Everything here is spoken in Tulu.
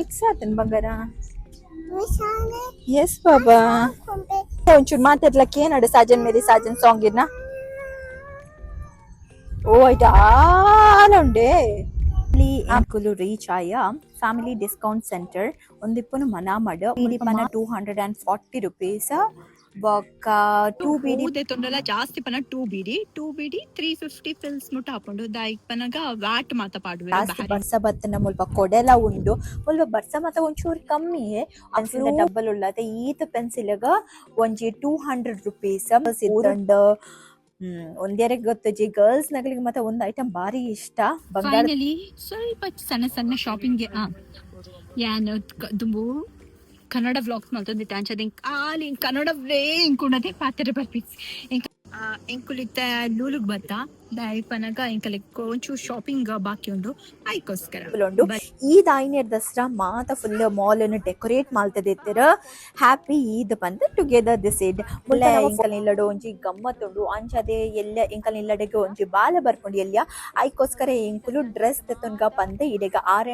ಮಿಕ್ಸ್ ಆತನ್ ಬಂಗಾರ. ಎಸ್ ಬಾಬಾ. ಒಂಚೂರು ಮಾತಾಡ್ಲಕ್ಕ ಕೇನಡು ಸಾಜನ್ ಮೇರಿ ಸಾಜನ್ ಸಾಂಗ್ ಇರ್ನ. ಓ, ಐಟ್ ಆಲ ಉಂಡೆ. ಎಂಕುಲು ರೀಚ್ ಆಯ ಫ್ಯಾಮಿಲಿ ಡಿಸ್ಕೌಂಟ್ ಸೆಂಟರ್. ಒಂದಿಪ್ಪುನು ಮನಾಮಡ್. ಬೀಡಿ ಪನ ₹240. ಬೊಕ್ಕ ಟೂ ಬೀಡಿ ತೊಂಡಲ ಜಾಸ್ತಿ ಪನ 2 ಬೀಡಿ, 2 ಬೀಡಿ 350 ಫಿಲ್ಸ್ ಮುಟ್ಟ ಹಾಕೊಂಡು ದಾಯಿಗ್ ಪನಗ ವ್ಯಾಟ್ ಮಾತ ಪಾಡುವೆ. ಜಾಸ್ತಿ ಬರ್ಸ ಬತ್ತನ ಮುಲ್ಪ ಕೊಡೆಲ ಉಂಡು. ಮುಲ್ಪ ಬರ್ಸ ಮಾತ ಒಂಚೂರು ಕಮ್ಮಿ. ಪೆನ್ಸಿಲ್ ಡಬ್ಬಲ್ ಉಳ್ಳತೆ. ಈತ ಪೆನ್ಸಿಲ್ಗ ಒಂಜಿ ₹200 ಇತ್ತಂಡ. ಒಂದೇರೆಗ್ ಗೊತ್ತುಜಿ, ಗರ್ಲ್ಸ್ ನಗಲಿಗೆ ಮತ್ತೆ ಒಂದು ಐಟಮ್ ಬಾರಿ ಇಷ್ಟ, ಬಂಗಾರ. ಫೈನಲಿ ಸ್ವಲ್ಪ ಸಣ್ಣ ಸಣ್ಣ ಶಾಪಿಂಗ್. ಯಾನ್ ದುಂಬು ಕನ್ನಡ ವ್ಲಾಗ್ಸ್ ಮಲ್ತೊಂದಿತ್ತೆ. ಅಂಚದ ಖಾಲಿ ಕನ್ನಡವೇ ಇಂಕುಂಡದೆ ಪಾತೆರ ಬರ್ಪಿ. ಎಂಕುಲಿತ್ತ ಲೂಲುಗ್ ಬತ್ತ. ದಾಯಿ ಪನಗ ಎಂಕಲೆಗ್ ಒಂಚೂರು ಶಾಪಿಂಗ್ ಬಾಕಿ ಉಂಡು, ಐಕೋಸ್ಕರ. ಉಂಡು. ಈ ದಾಯಿನೇರ್ ದಸರಾ ಮಾತ ಫುಲ್ ಮಾಲ್ ಅನ್ನು ಡೆಕೋರೇಟ್ ಮಲ್ತದಿತ್ತೆರ್, ಹ್ಯಾಪಿ ಈದ್ ಪಂದ್ ಟುಗೆದರ್ this Eid. ಮುಲ್ಲ ಎಂಕಲ್ ಇಲ್ಲಡ್ ಒಂಜಿ ಗಮ್ಮತ್ ಉಂಡು. ಅಂಚದೆ ಎಲ್ಲ ಎಂಕಲ್ ಇಲ್ಲಡೆಗ್ ಒಂಜಿ ಬಾಲ ಬರ್ಪುಂಡು ಎಲ್ಯ. ಐಕೋಸ್ಕರ ಎಂಕುಲು ಡ್ರೆಸ್ ದೆತೊನ್ಗ ಪಂದ್ ಇಡೆಗ ಆರ್